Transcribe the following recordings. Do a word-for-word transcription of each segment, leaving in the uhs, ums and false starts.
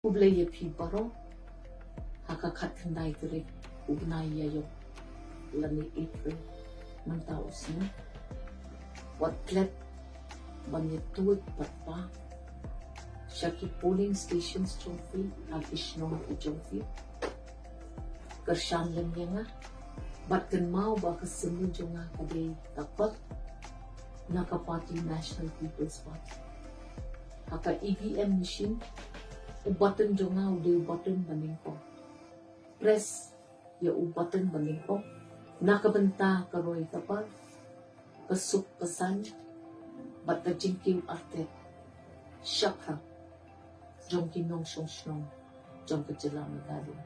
Khublei ïa phi baroh ha ka khatkhyndai tarik u bnai Ïaïong lane April mynta u snem. Wat klet ban ïa tuid pat ba sha ki polling stations jong phi ha ki shnong ki jong phi. Kyrshan lem ïa nga bad kynmaw ba ka symbol jong nga ka dei ka kot na ka party National People's Party. Ha ka E V M machine u button jong nga u dei u button ba nyngkong. Press ïa u button ba nyngkong na ka bynta ka roi ka par, ka suk ka saiñ bad ka jingkiew artet shaphrang jong ki nongshong shnong jong ka jylla Meghalaya.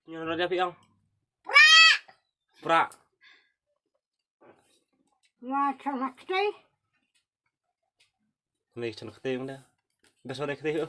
Nyo ra dia piang. Pra. Nga chang kti. Ni chang kti manda. Bes wala kti.